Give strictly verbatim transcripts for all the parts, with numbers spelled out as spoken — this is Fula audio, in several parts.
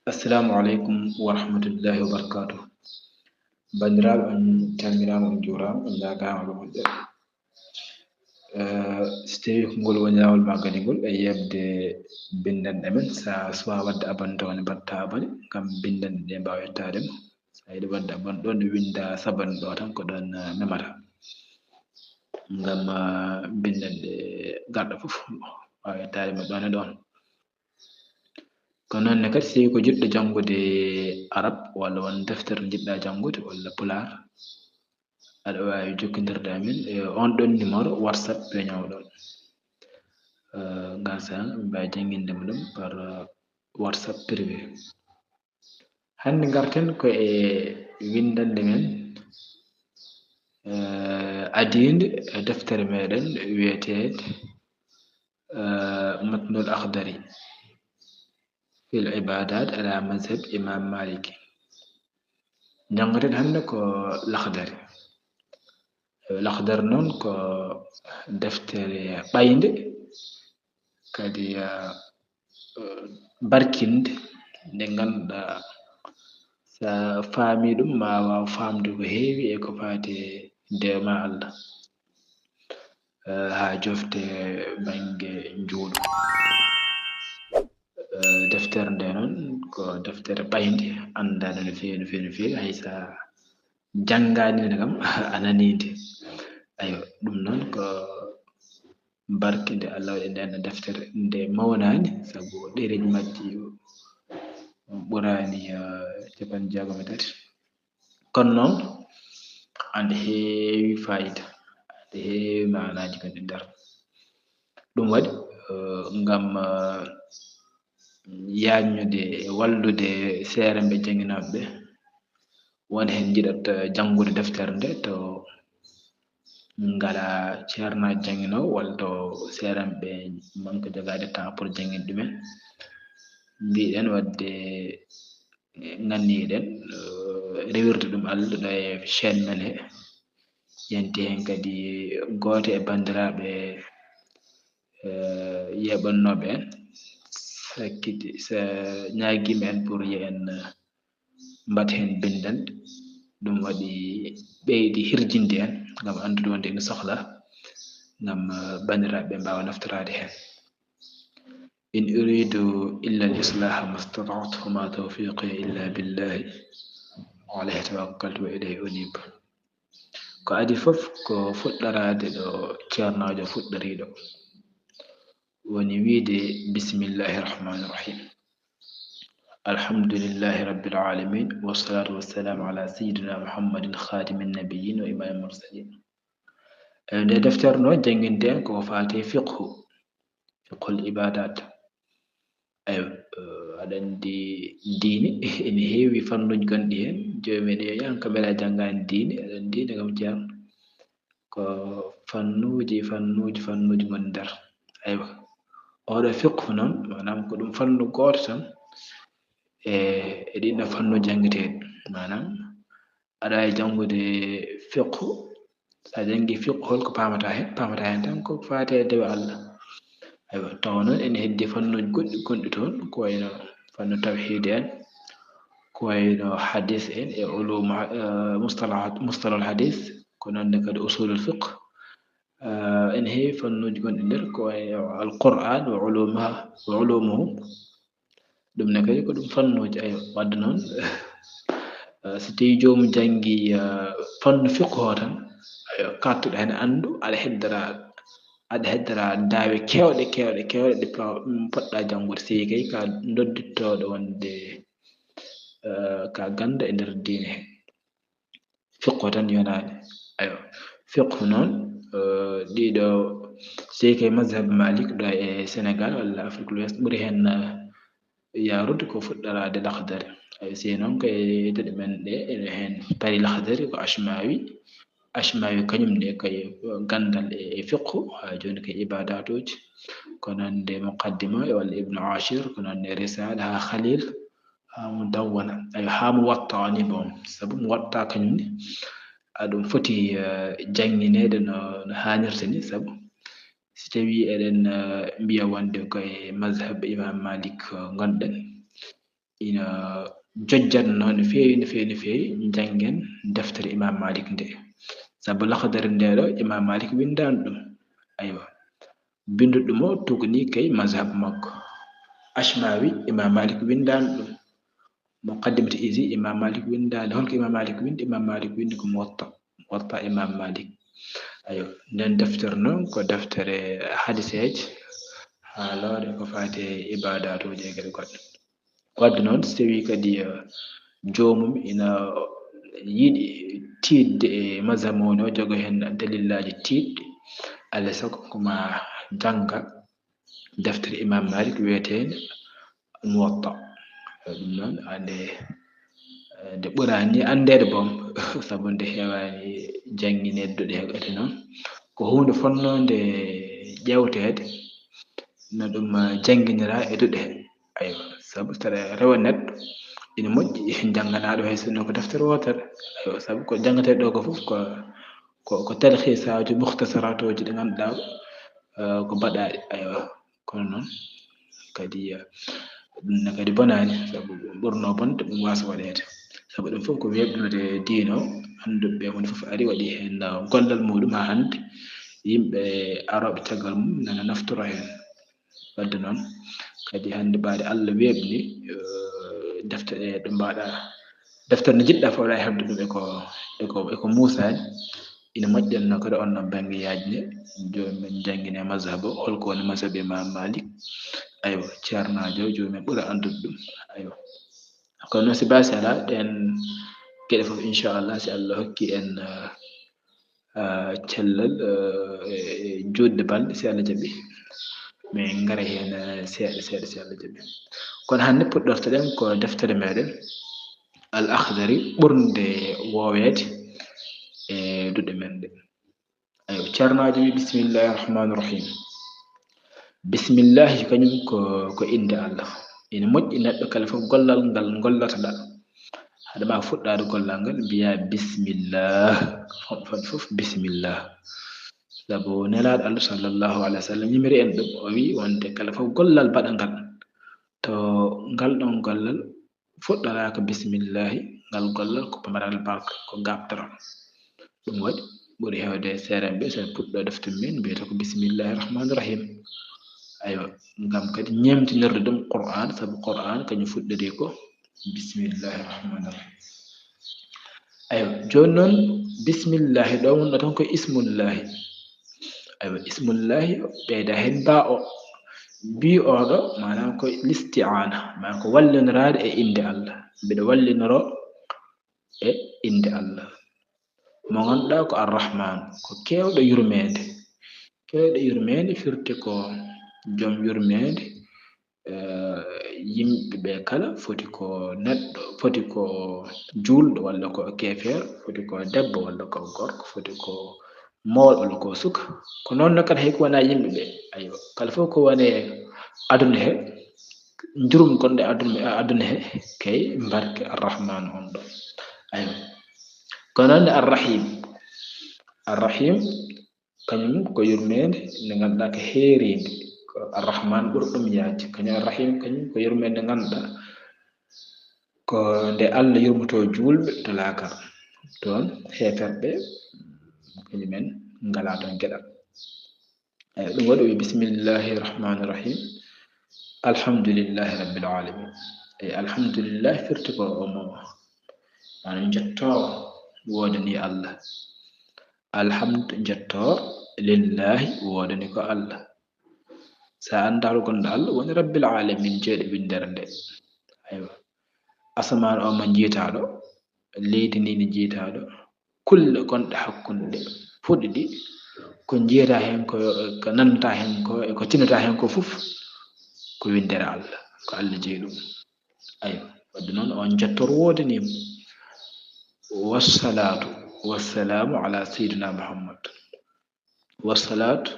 Assalamu aleykum wa rahmatullahi wa barakatuh. Banndiraaɓe, on calminaama, on njuuraama, on njaagaama ɓe moƴƴere. Eh, so tawii ko ngol woni laawol maa kadi ngol e yeɓde binndanɗe men, so a suwaa waɗde abonné tawa ne mbaɗtaa abonné ngam binndanɗe ɗe mbaawa yettaade ma. So a yiɗi waɗde abonné ɗoon, winnda s'abonner ɗo tan, ko ɗoon, eh, memata. Ngam, eh, binndanɗe garɗe fof waawa yettaade ma ɗoon e ɗoon. Ko noon ne kadi, si ko jiɗɗo janngude Arab walla won deftere njiɗɗa janngude walla Pulaar, aɗa waawi jokkondirde amin e on ɗon numéro WhatsApp peñoowo ɗon. Eh, ngam sa min mbaawi jannginde mo ɗum par, eh, WhatsApp privé. Hannde ngarten ko e winndannde men, eh, adiinde e deftere meɗen wiyeteede, eh, Matnul Akhdari fil Ibadat ala mazhab Imam Malik. Janngoten hannde ko Lakhdari. Lakhdari noon ko deftere ɓaynde, kadi, eh, barkinde, nde ngannduɗaa so a faami ɗum, ma a waaw faamde ko heewi e ko faati e deema Allah, eh, haa jofte bannge njuulu. Eh, deftere nde noon ko deftere ɓaynde, anndaande no feewi, no feewi, no feewi, hay so a janngaani nde kam, a nanii nde. Ayo, ɗum noon ko barke nde Allah waɗi ndeen deftere, nde mawnaani, sabu ɗereeji majji ɓuraani, eh, cappanɗe jeegom e tati. Kono noon, ande heewi faayida, ande heewi maanaaji gonɗi nder. Ɗum waɗi, eh, ngam, eh, yaajnude e wallude seerenɓe jannginooɓe ɓe, won heen njiɗat, eh, janngude deftere nde to ngalaa ceernaajo jannginoowo walla to seerenɓe manque jogaade temps pour jannginde ɗumen. Mbiɗen waɗde, eh, nganniɗen, eh, rewirde ɗum Allah ɗo e chaîne men he. Yanti heen kadi gooto e banndiraaɓe, eh, yeeɓannooɓe en, sakkiti, sa-, ñaagiima en pour yo en, eh, mbaɗ heen binndanɗe. Ɗum waɗi ɓeydi hirjinde en ngam anndude wonde ene sohla ngam, eh, banndiraaɓe ɓe mbaawa naftoraade heen. إن أريد إلا الإصلاح ما استطعت وما توفيقي إلا بالله عليه توكلت وإليه أنيب. Ko adii fof ko fuɗɗoraade ɗo ceernaajo fuɗɗoriiɗo, woni wiyde: بسم الله الرحمن الرحيم. الحمد لله رب العالمين، والصلاة والسلام على سيدنا محمد خاتم النبيين وإمام المرسلين. E nde deftere noon, jannginte en ko faati e fiqhu, fiqhul ibadat. Ayo, eh, aɗa anndi diine ene heewi fannuuji gonɗi heen. Jooni men yo yah kamɓe alaa janngaani diine, aɗa anndi diine kam ceerno. Ko fannuuji, fannuuji, fannuuji ngoni nder. Aywa. Oɗo fiqhu noon, maanaam ko ɗum fannu gooto tan e, e ɗiin ɗo fannuuji janngeteeɗi. Maanaam, aɗa waawi janngude fiqhu, so a janngii fiqhu, hol ko paamata heen? Paamata heen tan ko faati e dewe Allah. Aywa, tawa noon ene heddii fannuuji goɗɗi gonɗi toon, ko wayno fannu tawhiid en, ko wayno hadis en e ulum, eh, mustalahat, mustalahul hadis, ko noon ne kadi usulul fiqh. Eh, ene heewi fannuuji gonɗi nder, ko wayno Alqur'an wa ulumaha, wa ulumuhu. Ɗum ne kadi ko ɗum fannuuji, ayo, wadde noon, eh, so tawii joomum janngii, eh, fannu fiqhu o tan, ayo, kaɗtuɗo heen anndu, aɗa heddora, aɗa heddora daawe keewɗe, keewɗe, keewɗe ɗe pa-, mm, poɗɗa janngude, so tawii kay ka noddittooɗo wonde, eh, ka gannda e nder diine heen. Fiqhu tan yonaani. Ayo, fiqhu noon, eh, ɗiɗo, so tawii kay mazhab Malik ɗo e Senegal walla Afrique de l'Ouest ɓuri heen, eh, yaarude ko fuɗɗoraade Lakhdari. Ayo, si noon kay geɗe men ɗe, ene heen paari Lakhdari ko Ashmawi. Ashmawi kañum ne kay ganndal e, e fiqhu, haa jooni kay ibaadaatuuji. Ko noon nde Muqaddima walla Ibnu Ashir, ko noon nde Risala haa Khalil, haa Mudawwana, ayo, haa Muwatta ni, bon, sabu Muwatta kañum ne, a ɗum foti, eh, janngineede no, no haanirta ni, sabu so tawii eɗen, eh, mbiya wonde ko e mazhab Imam Malik, eh, ngonɗen, ina jojjatnoo no feewi, no feewi, no feewi, njanngen deftere Imaam Maalik nde. Sabu Lakhdari nde ɗo, Imaam Maalik winndaano ɗum. Aywa. Binnduɗo ɗum o tuuganii kay mazhab makko. Ashmawi, Imaam Maalik winndaano ɗum. Muqaddimatu Izi, Imaam Maalik winndaani. Hol ko Imaam Maalik winndi? Imaam Maalik winndi ko Muwatta. Muwatta Imaam Maalik. Ayo, nden deftere noon ko deftere hadiseeje, haaloore ko faati e ibaadaatuuji e geɗe goɗɗe. Wadde noon, so tawii kadi, eh, joomum ina yiɗi tiiɗde e mazhab mum o, jogo heen dalillaaji tiiɗɗi, alaa e sago ko maa jannga deftere Imaam Maalik wiyeteende Muwatta. Ɗum noon, ande, eh, nde ɓuraani anndeede boom, sabu nde heewaani janngineede duɗe heewɗe noon. Ko huunde fonnoonde ƴeewteede no ɗum, eh, jannginira e duɗe. Aywa, sabu so tawi rewa neɗɗo, ina moƴƴi jannganaaɗo hay sinno ko deftere wootere. Aywa, sabu ko janngetee ɗo ko fof ko, ko, ko talhiisaaji, mukhtasaraatuuji ɗi ngannduɗaa, eh, ko baɗaaɗi. Aywa, kono noon kadi, eh, ɗum ne kadi bonaani, sabu ɓurnoo bonde ɗum waasa waɗeede. Sabu ɗum fof ko weeɓnude diine o, annduɓe ɓe woni fof ari waɗi heen, eh, gollal muɗum haa hannde. Yimɓe arooɓe caggal mum nana naftoro heen. Wadde noon, kadi hannde ɓaade Allah weeɓni, eh, defte ɗe ɗum mbaɗa, deftere nde njiɗɗa fof aɗa heɓde ɗum e ko, e ko, e ko muusaani. Ina moƴƴi ɗon noon kadi on ɗon bannge yaajne, jooni min njanngine mazhab o, holko woni mazhab Imaam Maalik. Aywa, ceernaajo o, jooni min ɓura anndude ɗum. Aywa. Kono noon si baasi alaa, ɗeen geɗe fof, inchallah, si Allah hokki en, eh, eh, cellal, eh, e, e juutde balɗe, si Allah jaɓi, min ngara heen, eh, seeɗa, seeɗa, si Allah jaɓi. Kono hannde puɗɗorto-ɗen ko deftere meɗen, Al Akhdari, ɓurnde wooweede e duɗe men ɗe. Aywa, ceernaajo wi, bismillahi rahmaani rahim. Bismillahi kañum ko, ko innde Allah. Ina moƴƴi neɗɗo kala fof gollal ngal ngollata-ɗaa. Hade ma fuɗɗaade gollal ngal, mbiyaa bismillah. Fo-, fodde fof bismillah. Sabu Nelaaɗo Allah sallallahu alaihi wa sallam yamiri en ɗum. O wi wonde kala fof gollal baɗangal, to ngal ɗon gollal fuɗɗoraaka bismillahi, ngal gollal ko pamaral barka, ko gaaɓtoral. Ɗum waɗi ɓuri heewde seerenɓe, so en puɗɗo defte men, mbiyata ko bismillahi rahmaani rahim. Aywa, ngam kadi ñeemtinirde ɗum Qur'an, sabu Qur'an kañum fuɗɗori ko bismillahi rahmaani rahim. Aywa, jooni noon, bismillahi ɗo wonno tan ko ismullahi. Aywa, ismullahi ɓeyda heen ba o. Bi oɗo, maanaam ko listi'aana, maanaam ko wallinoraade e innde Allah. Mbiɗo wallinoro e innde Allah. Mo ngannduɗaa ko Ar-Rahmaan, ko keewɗo yurmeende. Keewɗo yurmeende firti ko joom yurmeende, eh, yimɓe ɓe kala foti ko neɗɗo, foti ko juulɗo walla ko keefeer, foti ko debbo walla ko gorko, foti ko mawɗo walla ko suka. Ko noon ne kadi hay ko wonaa yimɓe ɓe. Aywa, kala fof ko woni e aduna he, njurum gonɗo e aduna, e aduna he, kay mbarke Ar-Rahmaan on ɗo. Aywa. Ko noon ne Ar-Rahim. Ar-Rahim, kañum ko yurmeende nde ngannduɗaa ko heeriinde. Ko Ar-Rahmaan ɓuri ɗum yaajde. Kañum Ar-Rahim, kañum ko yurmeende nde ngannduɗaa ko nde Allah yurmotoo juulɓe to laakara. Toon heeferɓe, kañum en ngalaa toon geɗal. Eyi, ɗum waɗi o wi, bismillahi rahmaani rahim. Alhamdulillahi rabbil alamin. Eyi, alhamdulillahi firti ko omo, maanaam njettoowo woodani Allah. Alhamdu, njettoo, lillahi, woodani ko Allah. So a anndaa hol gonɗo Allah, woni rabbil alamin, jeyɗo winndere nde. Aywa. Asamaan o mo njiytaa ɗo, leydi ndi ndi njiytaa ɗo, kulle gonɗe hakkunde ɗe, fuɗɗi ɗi, ko njiyata heen ko, ko nannata heen ko, e ko tinata heen ko fof, ko winndere Allah, ko Allah jeyi ɗum. Aywa, wadde noon on njettoor woodani mo. Wassalaatu wassalaamu ala sayyidina Muhammad. Wassalaatu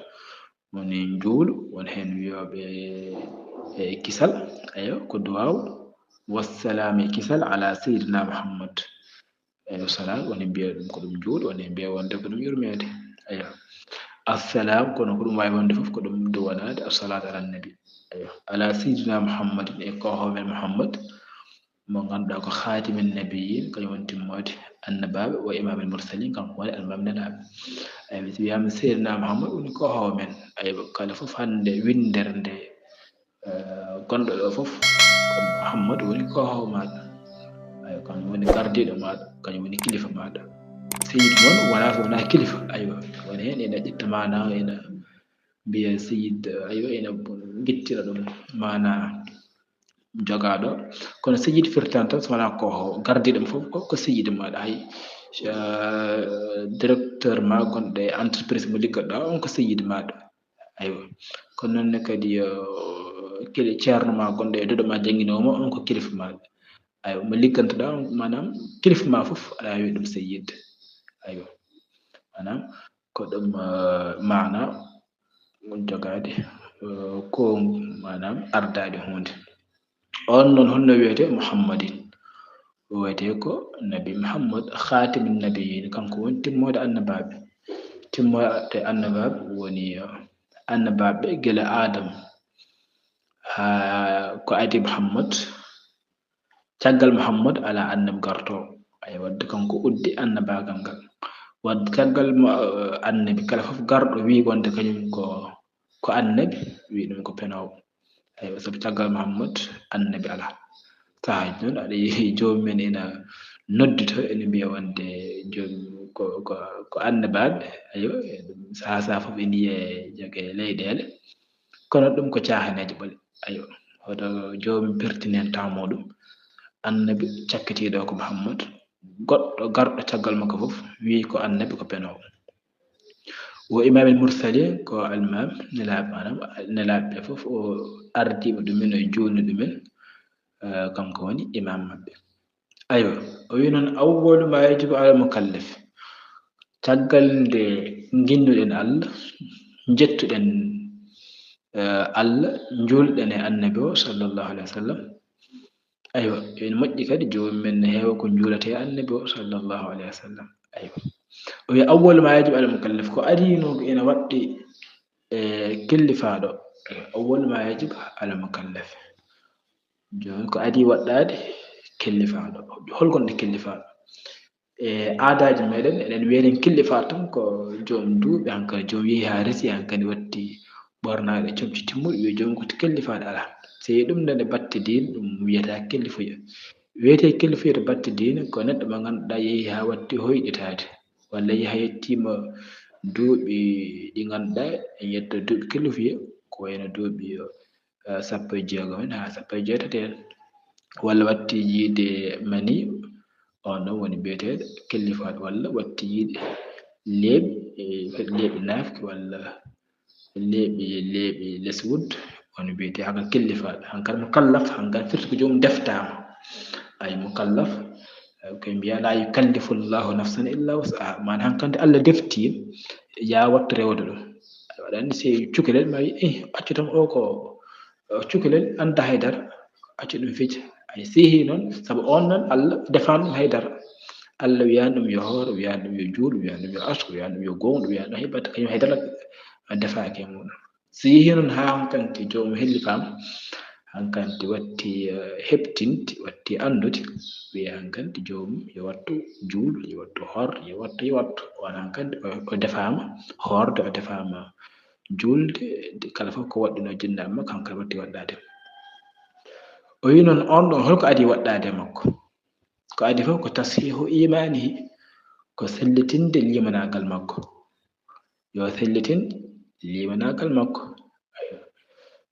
woni njuulu, won heen wiyooɓe e kisal, ayo, ko duwaaw. Wassalaam e kisal ala sayyidina Muhammad. Eyi, salaam, woni mbiya ɗum ko ɗum juuɗe, woni mbiya wonde ko ɗum yurmeende. Eyi. Assalaam, kono ko ɗum waawi wonde fof, ko ɗum duwanaade, assalaatu ala nabi. Eyi. Ala sayyidina Muhammadin, e ko hoore Muhammad, mo ngannduɗaa ko khaatimin nabiyyin, kañum woni timmoode annabaaɓe, wa imaamil mursalin, kanko woni almaami nelaaɓe. Aywa, si wiyaama Seydina Muhammad woni ko hoomen. Aywa, kala fof hannde winndere nde, eh, gonɗo ɗo fof, ko Muhammad woni ko hoo maaɗa. Aywa, kañum woni gardiiɗo maaɗa, kañum woni kilifa maaɗa. Seydi noon wonaa, wonaa kilifa. Aywa, woni heen ina ƴetta maanaa, ina mbiya seyid, aywa, ina ngittira ɗum maanaa jogaaɗo. Kono seyid firtan tan, so wonaa ko gardiiɗo mo fof, ko, ko seyid maaɗa. Hay, eh, directeur ma gonɗo e entreprise mo liggoɗaa, on ko seyid maaɗa. Aywa. Kono noon ne kadi, eh, kili-, ceerno ma gonɗo e dodo ma jannginoowo ma, on ko kilifa maaɗa. Aywa. Mo liggantoɗaa, on, maanaam, kilifa ma fof, aɗa waawi ɗum seyid. Aywa. Maanaam, ko ɗum, eh, maana jogaade, eh, ko, maanaam, ardaade huunde. On noon, honno wiyetee? Muhammadin. O wiyetee ko Nabi Muhammad, khaatimin nabiyyin, kanko woni timmoode annabaaɓe. Timmoode annabaaɓe woni, eh, annabaaɓe gila Aadam haa ko adii Muhammad. Caggal Muhammad alaa annabi gartoowo. Ay, wadde kanko uddi annabaagal ngal. Wadde caggal mo, eh, annabi kala fof garɗo wii wonde kañum ko, ko annabi, wii ɗum ko penoowo. Aywa, sabu caggal Muhammad annabi alaa. Sahaaji noon aɗa yi'i joomi men ina noddito, ina mbiya wonde joomi ko, ko, ko annabaaɓe. Aywa, sahaa sahaa fof ina yiyee joge leyɗeele. Kono ɗum ko caahaneeje ɓole. Aywa, hoto joomi pertinen temps muɗum. Annabi cakkitiiɗo ko Muhammad. Goɗɗo garɗo caggal makko fof wii ko annabi ko penoowo. Wo imaamil mursalin, ko almaam nelaaɓe, maanaam nelaaɓe ɓe fof o ardiima ɗumen, o juulni ɗumen, eh, kanko woni imaam maɓɓe. Aywa, o wi noon, "Awwalu ma yajibu alal mukallaf." Caggal nde nginnuɗen Allah, njettuɗen, eh, Allah, njuulɗen e annabi o, sallallahu alayhi wa sallam. Aywa, ene moƴƴi kadi joomi men ne heewa ko njuulatee e annabi o, sallallahu alayhi wa sallam. Aywa. O wi, "Awwalu ma yajibu alal mukallaf." Ko adii noon ko ina waɗɗi, eh, kellifaaɗo. Awwalu ma yajibu alal mukallaf. Jooni ko adii waɗɗaade kellifaaɗo. Hol gonɗo kellifaaɗo? E aadaaji meɗen, eɗen mbiya eɗen kellifaa tan ko joom duuɓi, hankadi joom yehi haa resi, hankadi watti ɓornaaɗo comci timmuɗi, wiya joom ko kellifaaɗo alaa. So e ɗum nde batte diine, ɗum wiyata kellifuya. Wiyetee kellifuya to batte diine, ko neɗɗo mo ngannduɗaa yehi haa watti hoyɗitaade, walla yehi haa yettiima duuɓi ɗi ngannduɗaa, en yetto duuɓi kellifuya, ko wayno duuɓi, eh, sappo e jeegom en haa sappo e jeetati en, walla watti yiide mani, on ɗon woni biyeteeɗo kellifaaɗo, walla watti yiide leeɓi, eh, leeɓi naafki, walla leeɓi, leeɓi leswud, on biyetee hankadi kellifaaɗo. Hankadi mukallaf, hankadi firti ko joomum deftaama. Ay mukallaf, eh, ko mbiya, "La yukallifu Allahu nafsan illa wus'aha." Maanaam hankadi Allah defti, yaa wattu rewde ɗum. Aɗa anndi si cukalel ma wi, "Eh, accu tan o ko, o cukalel annda haydara, accu ɗum fija." Ay, si yehi noon, sabu on noon, Allah defaani ɗum haydara. Allah wiyaani ɗum yo hoor, wiyaani ɗum yo juul, wiyaani ɗum yo asku, wiyaani ɗum yo goongu, wiyaani ɗum hay batte, kañum haydara defaaki e muɗum. Si yehi noon haa hankadi joomum hellifaama, hankadi watti, eh, heɓtinde, watti anndude, wiya hankadi joomum yo wattu juul, yo wattu hoor, yo wattu, yo wattu. On hankadi o, o defaama hoorde, o defaama juulde, kala fof ko waɗɗunoo jinnaaɓe makko, hankadi watti waɗɗaade. O wi noon, on ɗon, holko adii waɗɗaade e makko? Ko adii fof ko tashiihu iimaanihi, ko sellitinde liimanaagal makko. Yo sellitin liimanaagal makko. Aywa.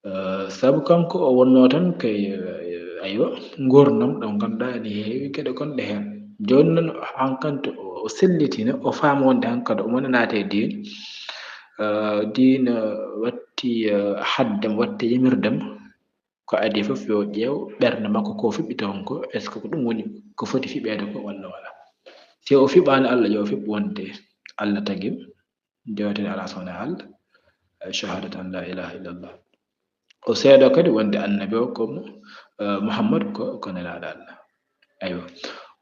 Eh, sabu kanko o wonnoo tan kay, eh, aywa, nguurndam ɗo ngannduɗaa ene heewi geɗe gonɗe heen. Jooni noon, hankadi o, o sellitina, o faama wonde hankadi omo naati e diine. Eh, diine watti, eh, haddem, watti yamirdem. Ko adii fof yo ƴeew ɓernde makko ko fuɗɗi toon ko, est-ce que ko ɗum woni ko foti fiɓeede ko walla wala? Si o fiɓaani Allah, yo fiɓ wonde Allah tagi mo, jooten alaa so wonaa Allah, eh, shahadatu an la ilaha illallah. O seedoo kadi wonde annabi o ko mo, eh, Muhammad ko, ko nelaaɗo Allah. Aywa.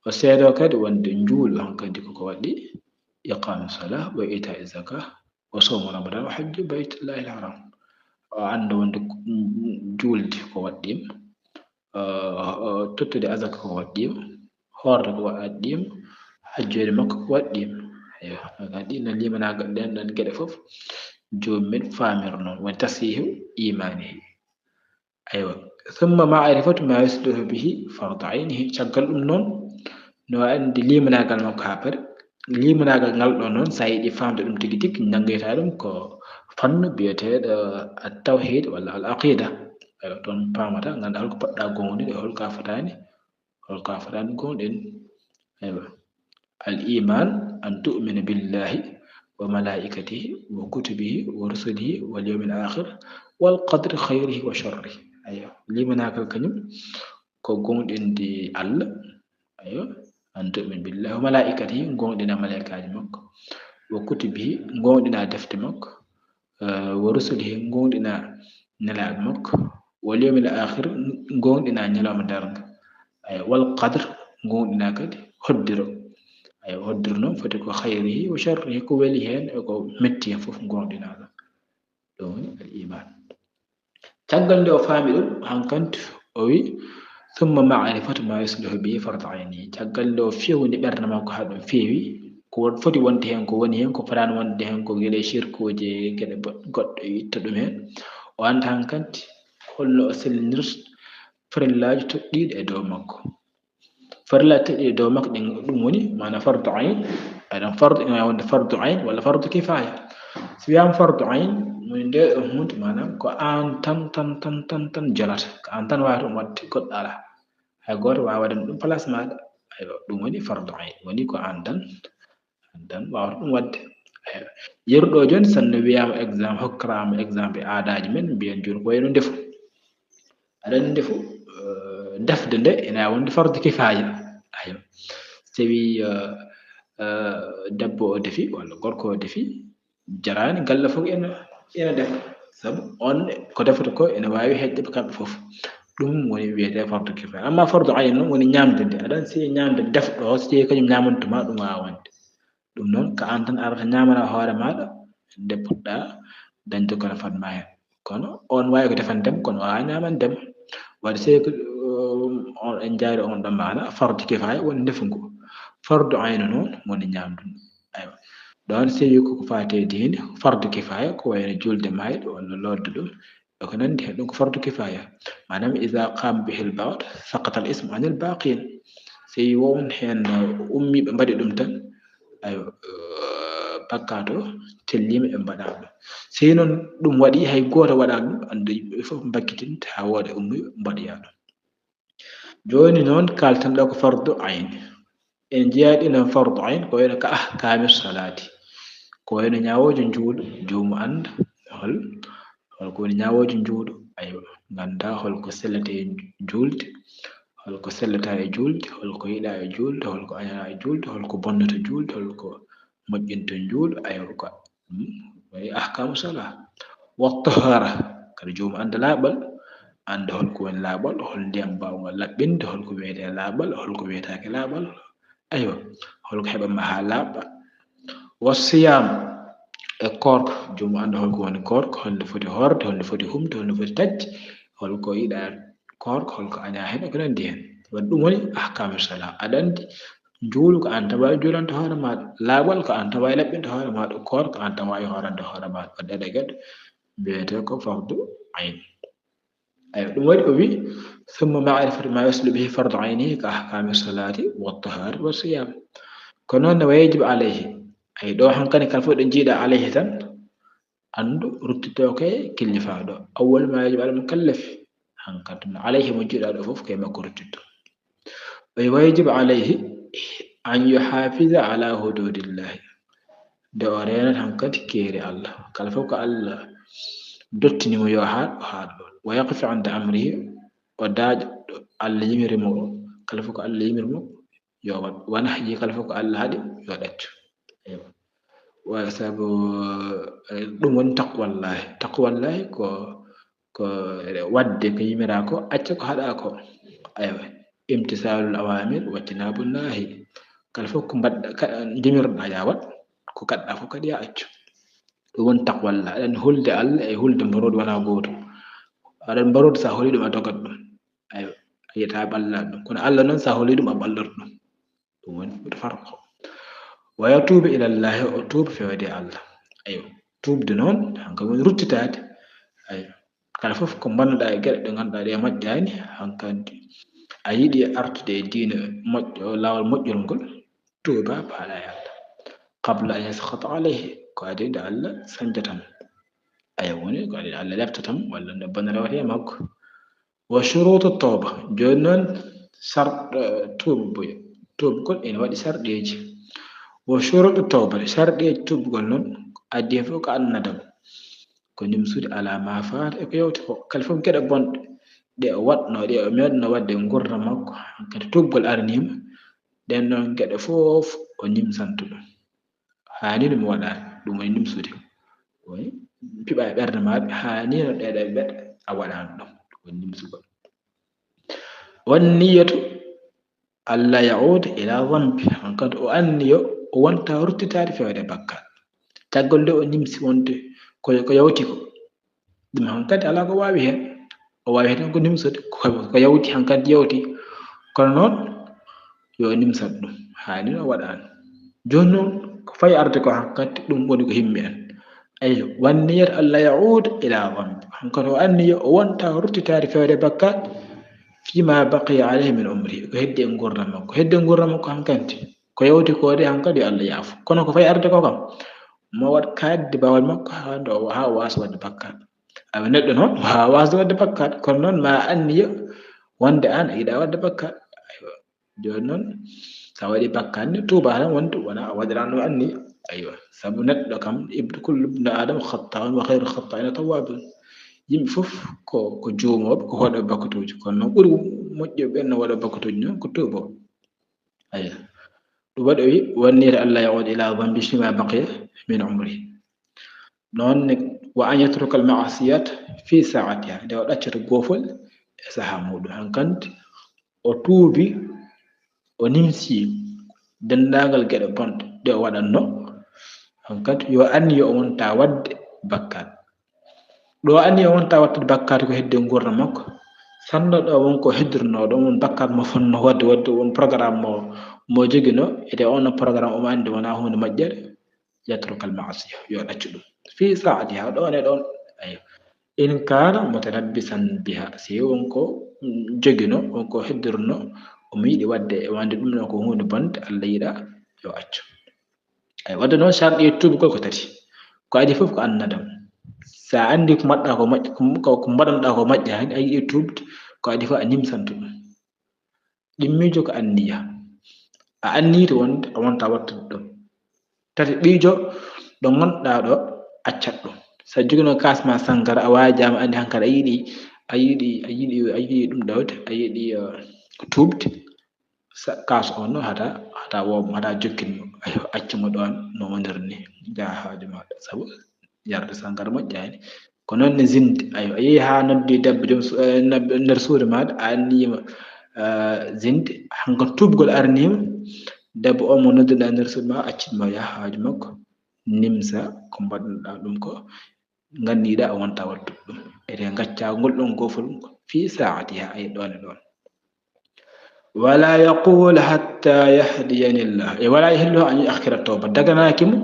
O seedoo kadi wonde njuulu hankadi ko ko waɗɗi, iqaami salah wa itaa zaka, wa sawmu ramadan wa hajju baytullahi l-haram. O annda wonde, mm, juulde ko waɗɗiima, eh, tottude azaka ko waɗɗiima, hoorde ko waɗɗiima, hajjoyde makko ko waɗɗiima. Aywa, ɗum ɗon limanaagal ɗen ɗon geɗe fof, joomum en faamira noon, woni tasiihu iimaanihi. Aywa, summa maarifatu ma yuslihu bihi fardu aynihi. Caggal ɗum noon, no anndi limanaagal makko haa pare. Limanaagal ngal ɗon noon, so a yiɗi faamde ɗum tigi tigi, njanngoyta ɗum ko fannu biyeteeɗo at-tawhid walla al-aqida. Aywa, toon paamata, ngannda holko poɗɗa goongɗinde, holko a fotaani, holko a fotaani goongɗinde. Aywa. Al iman an tu'mina billahi wa malaikatihi wa kutubihi wa rusulihi wal yawmil akhir wal qadri khayrihi wa sharrihi. Aywa. Limanaagal kañum ko goongɗinde Allah. Aywa. An tu'mina billahi wa malaikatihi, goongɗina malaikaaji makko. Wa kutubihi, goongɗina defte makko. Eh, wa rusulihi, goongɗina nelaaɓe makko. Wal yawmil akhir, goongɗina ñalawma darnga. Aywa, wal qadr, goongɗina kadi hoddiro. Aywa, hoddiro noon foti ko khayrihi wa sharrihi, ko weli heen e ko metti heen fof goongɗina ɗum. Ɗum woni al iman. Caggal nde o faami ɗum, hankanti o wi, summa maarifatu ma yuslihu bihi fardu ayni. Caggal nde o fewni ɓernde makko haa ɗum feewi, ko won-, foti wonde heen, ko woni heen, ko fotaani wonde heen, ko geɗe sirkuuji, geɗe bo-, goɗɗe, o itta ɗum heen. O annda hankanti holno o sellinirta farillaaji toɗɗiiɗi e dow makko. Farillaaji toɗɗiiɗi e dow makko ɗin, ɗum woni, maanaam, fardu ayn. Aɗa fardu, ina waawi wonde fardu ayn walla fardu kifaaya. So wiyaama fardu ayn, woni nde ɗo huunde, maanaam, ko aan tan, tan, tan, tan, tan jolata. Ko aan tan waawata ɗum waɗde, goɗɗo alaa. Hay gooto waawaa waɗande ɗum place maaɗa. Aywa, ɗum woni fardu ayn. Woni ko aan tan, aan tan waawata ɗum waɗde. Aywa. Yeru ɗo jooni, sinno wiyaama exemple, hokkiraama exemple e aadaaji men, mbiyen jooni ko wayno ndefu. Aɗa anndi ndefu, eh, defde nde ina wonde fardu kifaaya. Aywa. So tawi, eh, eh, debbo o defi, walla gorko o defi, jaraani, galle fof ina, ina defa. Sabu on ko defata ko ina waawi heƴde ɓe kamɓe fof. Ɗum woni wiyetee fardu kifaaya. Amma fardu ayn noon woni ñaamde nde. Aɗa anndi si ñaamde defɗo o, so tawi kañum ñaamantuma, ɗum waawaa wonde. Ɗum noon, ko aan tan arata ñaamana hoore maaɗa, nde puɗɗa dañde kono fadma heen. Kono on waawi ko defande mo, kono waawaa ñaamande mo. Waɗde so tawi ko, um, on en njaari on ɗon maana, fardu kifaaya woni ndefu ngu. Fardu aynu noon woni ñaamdu ndu. Aywa. Ɗoon so tawi ko ko faati e diine, fardu kifaaya ko wayno juulde maayɗo walla lootde ɗum, e ko nanndi heen, ɗum ko fardu kifaaya. Maanaam, iza qaama bihil ba'd, saqata al ismu anil baqin. So tawi won heen ummiiɓe mbaɗi ɗum tan, aywa, eh, bakkaat o telliima e mbaɗaaɗo. So tawi noon ɗum waɗi, hay gooto waɗaani ɗum, anndi yimɓe fof mbakkitinte haa wooda ummiiɓe mbaɗoya ɗum. Jooni noon, kaalten ɗo ko fardu ayn. En njeyaa ɗi noon fardu ayn, ko wayno ka ahkaami salaati. Ko wayno ñaawoojo njuulu, joomum annda hol, hol ko woni ñaawoojo njuulu. Aywa, ngannda hol ko sellata e juulde, hol ko sellata e juulde, hol ko yiɗaa e juulde, hol ko añaa e juulde, hol ko bonnata juulde, hol ko moƴƴinta njuulu. Aywa, ko Hmm, woni ahkaamu salaa. Wa tahaara, kadi joomum annda laaɓal, annda hol ko woni laaɓal, hol ndiyam mbaawngal laɓɓinde, hol ko wiyetee laaɓal, hol ko wiyetaake laaɓal. Aywa, hol ko heɓatma haa laaɓa. Wa siyaam, e koorka, joomum annda hol ko woni koorka, hol nde foti hoorde, hol nde foti humde, hol nde foti taƴde, hol ko yiɗaa koorka, hol ko añaa heen, e ko nanndi heen. Waɗi ɗum woni ahkaamu salaa. Aɗa anndi, njuulu ko aan tan waawi juulande hoore maaɗa. Laaɓal ko aan tan waawi laɓɓinde hoore maaɗa. Koorka ko aan tan waawi hoorande hoore maaɗa. Waɗde ɗe geɗe mbiyetee ko fardu ayn. Aywa, ɗum waɗi o wi, summa maarifatu ma yuslihu bihi fardu aynihi ka ahkaami salaati wa tahaarati wa siyaam. Ko noon ne wa yajibu alayhi. Ay, ɗo hankadi kala fof ɗo njiiɗa alayhi tan, anndu ruttitoo ko e killifaaɗo. Awwal ma yajibu alal mukallafi. Hankadi no alayhi mo njiiɗa ɗo fof ko e makko ruttitto. O wi, wa yajibu alayhi an yuhafiza ala hududillahi. Nde o reenata hankadi keeri Allah. Kala fof ko Allah dottini mo yo haaɗ, o haaɗ ɗoon. Wa yaqifa inda amrihi, o daaƴa ɗo Allah yimiri mo o. Kala fof ko Allah yimiri mo, yo waɗ. Wa nahyi, kala fof ko Allah haɗi, yo ɗaccu. Eywa. Wa sabu, eh, ɗum woni taqwallahi. Taqwallahi ko, ko waɗde ko yimiraa ko, acca ko haɗaa ko. Aywa. Imtisaalul awaamir, wajtinaabu nahyi. Kala fof ko mbaɗɗa, ka-, jimirɗaa, ya waɗ. Ko kaɗɗaa fof kadi, ya accu. Ɗum woni taqwallahi. Aɗa anndi hulde Allah e hulde mboroodu wonaa gootum. Aɗa anndi mboroodu, so a holii ɗum, a dogat ɗum. Aywa. Yiɗata ɓallal ɗum. Kono Allah noon, so a holii ɗum, a ɓallor ɗum. Ɗum woni farqo. Wa yatuuba ila Llaahi, o tuuba fewde Allah. Ayo, tuubde noon, hanka woni ruttitaade. Ayo, kala fof ko mbannuɗaa e geɗe ɗe ngannduɗaa ɗe moƴƴaani, hankanti a yiɗi artude e diine moƴƴo, laawol moƴƴol ngol, tuuba, paala e Allah. Qabla an yaskhata alayhi, ko adii nde Allah sañjata mo. Ayo, woni ko adii nde Allah leptata mo, walla nde bone rewata e makko. Wa shuruutu tawba, jooni noon, sarɗ-, tuubugol, tuubugol ene waɗi sarɗeeji. Wa shuruutu tawba, sarɗeeji tuubugol noon, adii fof ko annadam. Ko nimsude alaa ma faata e ko yawti ko. Kala fof geɗe bonɗe ɗe o waɗnoo, ɗe o meeɗno waɗde e nguurndam makko, kadi tuubgol araniima, ɗeen ɗoon geɗe fof o nimsanto ɗum. Haa nii ɗum waɗaani, ɗum woni nimsude. Woni piɓa e ɓernde maa, haa nii no ɗee ɗoo geɗe a waɗaani ɗum, ɗum woni nimsugol. Wan niyatu alla yauda ila zambi, hankadi o anniyo o wonta ruttitaade fewde bakkaat. Caggal nde o nimsi wonde ko, ko yawti ko, ɗum hankadi alaa ko waawi heen. O waawi heen ko nimsude, ko, ko yawti hankadi yawti. Kono noon, yo nimsat ɗum, haa nii o waɗaani. Jooni noon, ko fayi arde ko hankadi, ɗum woni ko himmi en. Ayo, wan niyatu alla yauda ila zambi. Hankadi o anniyo o wonta ruttitaade fewde bakkaat, fima baqiya alayhi min umri, ko heddi e nguurndam makko. Heddi e nguurndam makko hankadi, ko yawti ko de hankadi yo Allah yaafo. Kono ko fayi arde ko kam, mo waɗ kaaddi baawal makko haa nde o, haa o waasa waɗde bakkaat. Awa neɗɗo noon, o waasa waɗde bakkaat, kono noon ma anniyo wonde aan a yiɗaa waɗde bakkaat. Aywa. Jooni noon, so a waɗii bakkaat ne, tuuba tan wonde wonaa a waɗiraano anniya. Aywa, sabu neɗɗo kam, ibnu, kullu ibnu Aadama khattaa'un wa khayru khattaa'ina tawwaabun. Yimɓe fof ko, ko juumooɓe, ko waɗooɓe bakkatuuji. Kono noon ɓuri moƴƴuɓe ɓen no waɗooɓe bakkatuuji noon ko tuubooɓe. Aywa. Ɗum waɗi o wi, wan niyatu alla yauda ila zambi fima baqiya min umri. Noon ne, wa an yatruka al maasiyata fi saatiha, nde o ɗaccata goofol e sahaa muuɗum. Hankadi o tuubi, o nimsi denndaangal geɗe bonɗe ɗe o waɗatnoo. Hankadi yo anniyo o wonta waɗde bakkaat. Ɗo anniyo o wonta waɗtude bakkaat ko heddi e nguurndam makko. Sanno ɗo won ko heddornoo ɗo, won bakkaat mo fotnoo waɗde, waɗde won programme mo, mo joginoo, ete on programme omo anndi wonaa huunde moƴƴere. Yatruka al maasiya, yo ɗaccu ɗum. Fi saatiha, ɗoon e ɗoon. Ayo. In kaana mutalabbisan biha, si won ko, mm, joginoo, won ko heddornoo, omo yiɗi waɗde e wonde ɗum ɗo ko huunde bonde, Allah yiɗaa, yo accu. Ay, waɗde noon, sarɗi e tuubugol ko tati. Ko adii fof ko annadam. So a anndi ko mbaɗɗaa ko moƴƴ-, ko, ko, ko mbaɗanɗaa ko moƴƴaani, a yiɗi tuubde, ko adii fof a nimsanto ɗum. Ɗimmiijo ko anniya. A anniyii to wonde a wonta waɗtude ɗum. Tati, ɓiijo ɗo ngonɗaa ɗo, accat ɗum. So a joginoo kaas ma sangara, a waajaama, anndi hankadi a yiɗi, a yiɗi, a yiɗi, a yiɗi ɗum ɗawde, a yiɗi, eh, tuubde. Sa-, kaas on noon hata, hata woomo, hata jokkin mo. Ayo, accu mo ɗoon no woniri ni. Njaha haaju maaɗa. Sabu yarde sangara moƴƴaani. Ko noon ne zinde. Ayo, a yehi haa noddi debbo joom su-, eh, nab-, nder suudu maaɗa, a anniyiima, eh, zinde. Hanko tuubgol arniima. Debbo o mo nodduɗaa nder suudu ma, accit mo yaha haaju makko. Nimsa ko mbaɗnuɗaa ɗum ko. Nganniɗaa o wonta wattude ɗum. Ete ngacca ngol ɗon goofol fii saatiha, ay ɗoon e ɗoon. Wala yaqul hatta yahdiyani llah. E wala yahillu an yuakhira tawba. Daganaaki mo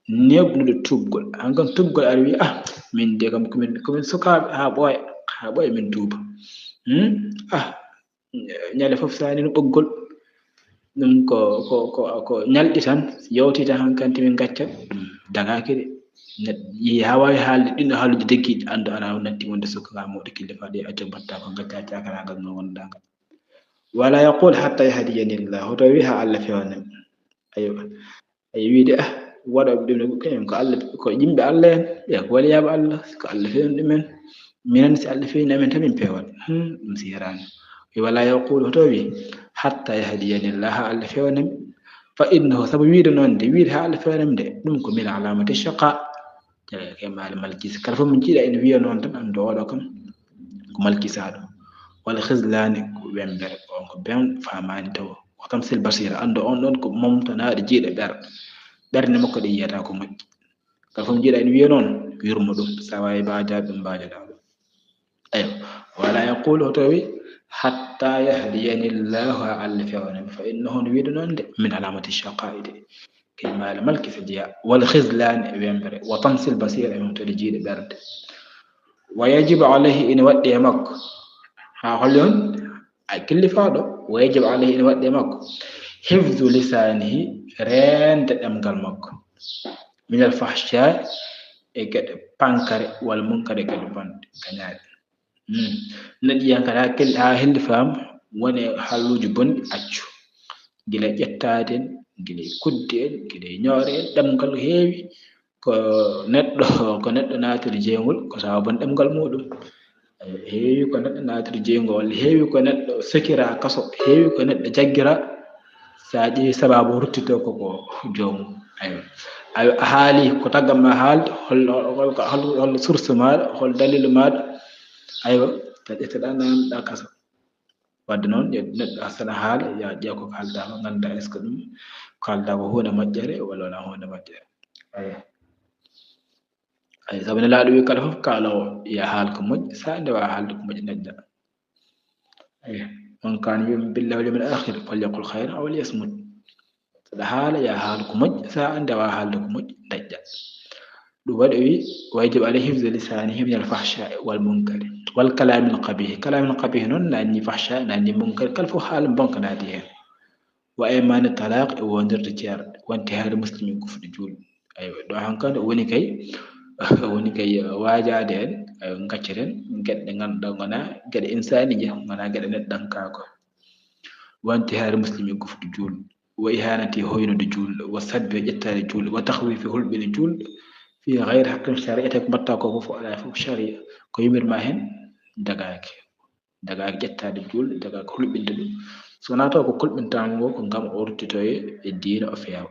neeɓnude tuubgol. An kam tuubgol aɗa wiya, "Ah, min de kam komin, komin sukaaɓe haa ɓooya, haa ɓooya min tuuba." Hmm? Ah, ñande fof so a nani ɓoggol. Ɗum ko, ko, ko, ko ñalɗi tan, yawti tan hankadi min ngacca. Ɗum dagaaki de. Neɗɗo yehi haa waawi haalde ɗiɗo haaluuji deggiiɗi, anndu ana natti wonde sukka mawɗo kille faade acca mbatta ko ngacca cakaragal no wonda ngal. Wala yaqul hatta yahdiyani llah. Hoto wi haa Allah fewna mi. Aywa. Ay wiide, ah, waɗooɓe ɗum ne, kañum ko Allah, ko yimɓe Allah en, ɓe ko waliyaaɓe Allah, ko Allah fewni ɗumen. Minen, si Allah fewni amen tan min pewat. Hmm, ɗum sihiraani. Wi wala yaqulu, hoto wi, hatta yahdiyani llah, haa Allah fewna mi. Fa innahu, sabu wiide noon de, wiide haa Allah fewna mi de, ɗum ko min alamati shaqa. Ke maali malkis. Kala fof min jiiɗa ene wiya noon tan, anndu oɗo kam ko malkisaaɗo. Wala khislani ko wembere, on ko ben faamaani taw. Wa tamsil basira, anndu on ɗon ko momtanaaɗo jiiɗa ɓerɗe. Ɓernde makko ɗe yiyata ko moƴƴi. Kala fof jiiɗa ene wiya noon, wirmo ɗum. Sa waawi mbaajaade ɗum, mbaajoɗaa ɗum. Aywa. Wala yaqulu, hoto wi, حتى يهديني الله, haa Allah fewana mi. فإنه, no wiɗo noon de, من علامة الشقاء de, ke maale malki fadiya, والخذلان, e wembre, وطمس البصيرة, e mumtude jiiɗe ɓernde. ويجب عليه, ina waɗɗi e makko, haa holi on a killifaaɗo, ويجب عليه, ina waɗɗi e makko, حفظ لسانه, reende ɗemngal makko, من الفحشاء, e geɗe pankare, والمنكر, e geɗe bonɗe, kañaaɗe. Hmm. Neɗɗo yiyan kadi haa kel-, haa hellifaama, woni e halluuji bonɗi, accu. Gila ƴettaade en, gila e kudde en, gila e ñoore en, ɗemngal heewi. Ko neɗɗo, ko neɗɗo naatiri jeyngol, ko sababu ɗemngal muuɗum. Ayo, heewi ko neɗɗo naatiri jeyngol, walla heewi ko neɗɗo sekiraa kaso, heewi ko neɗɗo jaggiraa. So a ƴeewi sabaabu ruttitoo ko, ko joomum. Ayo. Ayo, a haali ko taggat ma haalde, hol, hol, hol, hol source maaɗa, hol dalilu maaɗa. Aywa, ta ƴetteɗaa nanɗa kaso. Wadde noon, yo neɗɗo saɗa haala, ya ƴeew ko kaaldaa ko, ngannda est-ce que ɗum kaaldaa ko huunde moƴƴere walla wonaa huunde moƴƴere. Aywa. Ay, sabu Nelaaɗo wi kala fof kaaloowo, ya haal ko moƴƴi, so a ndewa haalde ko moƴƴi, dañɗa. Ay, من كان يؤمن بالله واليوم الآخر فليقل خيرا أو ليصمت. Saɗa haala, ya haal ko moƴƴi, so a ndewa haalde ko moƴƴi, dañɗa. Ɗum waɗi o wi, ويجب عليه حفظ لسانه من الفحشاء والمنكر والكلام القبيح. كلام القبيح noon, naanni fahsha, naanni munkar, kala fof haala bonka naati heen. وأيمان الطلاق, e wondirde ceerɗe, وانتهار المسلم, e gufde juulɗo. Aywa, ɗo hankadi woni kay, woni kay waajaade en, aywa, ngacceten geɗe ɗe ngannduɗaa ngonaa geɗe insaaniije, ngonaa geɗe neɗɗankaaku. وانتهار المسلم, e gufde juulɗo. وإهانته, hoynude juulɗo. وسبه, ƴettaade juulɗo. وتخويفه, hulɓinde juulɗo. في غير حق شرعي, tawi ko mbaɗtaa ko fof alaa fof sharia, ko yumir ma heen dagaaki. Dagaaki ƴettaade juulɗo, dagaaki hulɓinde ɗum. So wonaa taw ko kulɓintaango ko ngam o ruttitoye e diina, o feewa.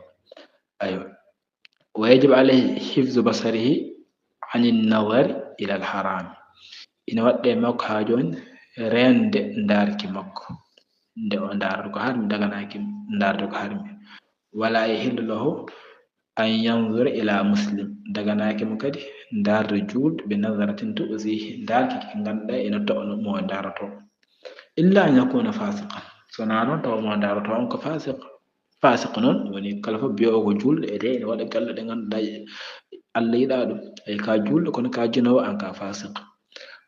Aywa. ويجب عليه حفظ بصره عن النظر إلى الحرام. Ina waɗɗe makko haa jooni reende ndaarki makko. Nde o ndaarata ko harmi, daganaaki ndaarde ko harmi. ولا يحل له أن ينظر إلى مسلم. Daganaaki mo kadi ndaarde juulɗo بنظرة تؤذيه, ndaarki ki ngannduɗaa ina to'no mo o ndaarotoo. إلا أن يكون فاسقا. So wonaa noon tawa mo o ndaarotoo on ko faasiq. Faasiq noon woni kala fof biyoowo ko juulɗo, e de ene waɗa galle ɗe ngannduɗaa Allah yiɗaa ɗum. Ay, ka juulɗo kono ka jinoowo, aan ka faasiq.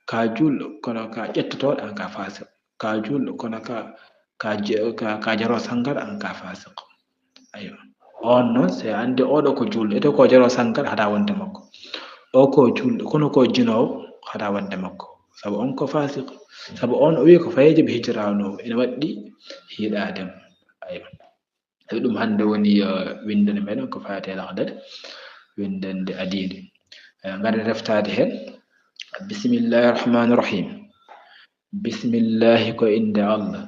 Ka juulɗo kono ka ƴettotooɗo, aan ka faasiq. Ka juulɗo kono ka, ka je-, ka, ka jaroo sangara, aan ka faasiq. Aywa. On noon, so a anndi oɗo ko juulɗo, ete ko jaroo sangara, haɗa wonde makko. O ko juulɗo, kono ko jinoowo, haɗa wonde makko. Sabu on ko faasiq. Sabu on o wi ko فيجب هجرانه, ene waɗɗi yiɗaade mo. Aywa. Tawi ɗum hannde woni, eh, winndere meɗen ko faati e lahdere, winndande adiinde. Eh, ngaren reftaade heen. بسم الله الرحمن الرحيم. Bismillahi ko innde Allah.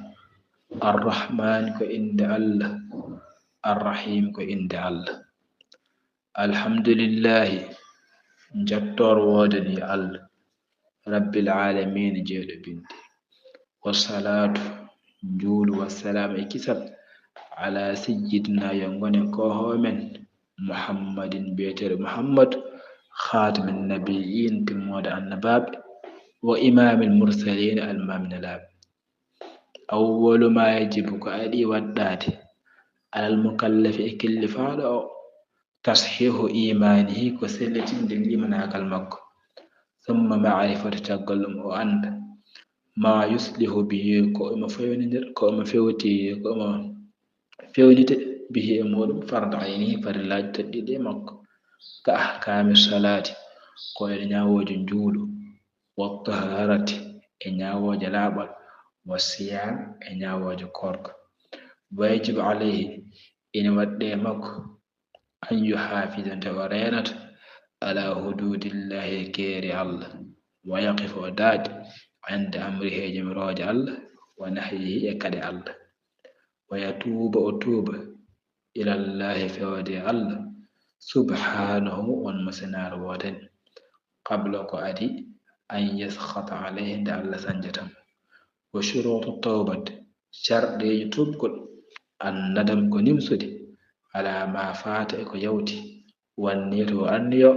Arrahmani ko innde Allah. Arrahim ko innde Allah. Alhamdulillahi, njettoor woodani Allah. Rabbil aalamiina, jeyɗo binde. Wassalaatu, njuulu, wassalaamu e kisal, ala sayyidina, yo ngone koohoo men, Muhammadin, biyeteeɗo Muhammadu, khaatamin nabiyyiin, timmooɗo annabaaɓe, wa imaamil mursaliin, almaami nelaaɓe. Awwalu maa yajibu, ko adii waɗɗaade, alal mukallafi, e killifaaɗo o, tashiihu iimaanihi, ko sellitinde liimanaagal makko. Summa ma'rifatu, caggal ɗum o annda, maa yuslihu bihi, ko omo fewnindira, ko omo fewti, ko omo fewnita bihi e muuɗum, farda aynihi, farillaaji tedduɗi e makko, ka ahkaami salaati, ko e ñaawooje njuulu, wa tahaarati, e ñaawooje laaɓal, wa siyaam, e ñaawooje koorka. Wa yajibu alayhi, ina waɗɗi e makko, an yuhafida, nde o reenata, ala hududillahi, keeri Allah, wa yaqifa, o daade, inde amrihi, e jamirooje Allah, wa nahyihi, e kaɗe Allah, wa yatuuba, o tuuba, ilallahi, fewde e Allah, subhanahu, on mo senaare woodani, qabla, ko adii, an yaskhata alayhi, nde Allah sañjata mo. Wa shuruutu tawbati, sharɗeeji tuubgol, an nadam, ko nimsude, ala ma faata, e ko yawti, wan niyatu, o anniyo,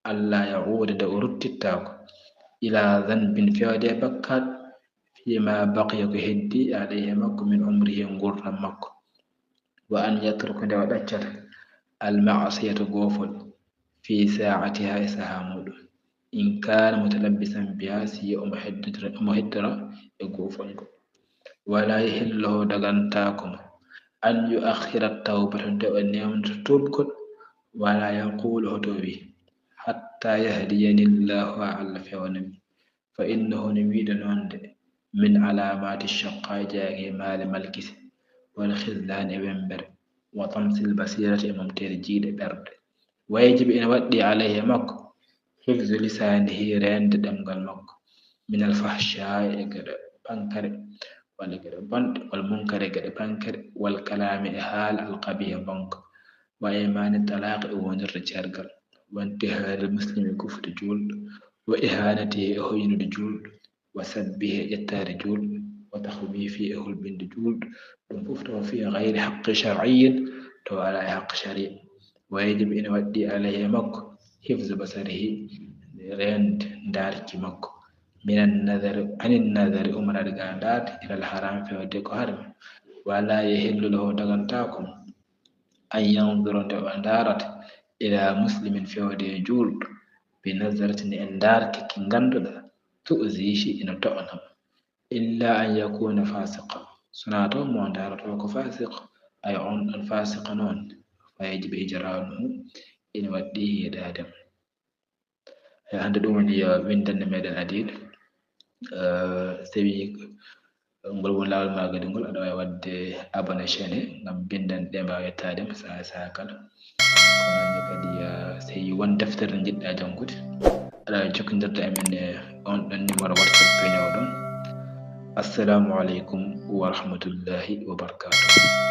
alla yauuda, nde o ruttittaako, ila zanbin, fewde e bakkaat, فيما بقي ko heddi عليه makko من عمره ngurdam makko. وأن يترك nde o ɗaccata المعصية goofol في ساعتها e saha muɗum إن كان متلبسا بها si omo heddora e goofol ngol. ولا يحل له dagantaako mo أن يؤخر التوبة nde o newnoto tuubgol. ولا يقول hoto o wi حتى يهديني الله Allah fewana mi. فإنه no wiɗo noon de من علامات الشقاء jeyaaki e maale malkise والخذلان e wembere وطمس البصيرة e momteede jiyɗe ɓerɗe. ويجب ina waɗɗi عليه makko حفظ لسانه reende ɗemngal makko من الفحشاء e geɗe pankare walla geɗe bonɗe والمنكر e geɗe pankare والكلام e haala القبيح bonka وأيمان الطلاق e wondirde ceergal وانتهار المسلم e kufude juulɗo وإهانته e hoynude juulɗo وسبه e ƴettaade juulɗo وتخويفه e hulɓinde juulɗo. Ɗum fof tawa في غير حق شرعي tawa alaa e haqq sharia. ويجب ina waɗɗi عليه e makko حفظ بصره reende ndaarki makko من النظر عن النظر ummanaade ga ndaarde إلى الحرام fewde ko harmi. ولا يحل له dagantaako أن ينظر nde o ndaarata إلى مسلم fewde e juulɗo بنظرة e ndaarki ki ngannduɗaa تؤذيه ina to'ana mo. إلا أن يكون فاسقا sonaa taw mo ndaarata o ko fasiq. Ay on ɗon fasiq noon فيجب هجرانه ina waɗɗi yeeɗaade mo. Hannde ɗum woni winndannde meɗen adil. Sewi ngol woni laawol maagadi ngol aɗa waawi waɗde abonné chaîne ngam binndannde ɗe mbaawa yettaade ma saha saha kala. Ko noon kadi sewi won deftere nde njiɗɗa janngude aɗa waawi jokkondirde e men e on ɗon numéro WhatsApp peñooɗo. Assalamu aleykum wa rahmatullahi wa barakatuh.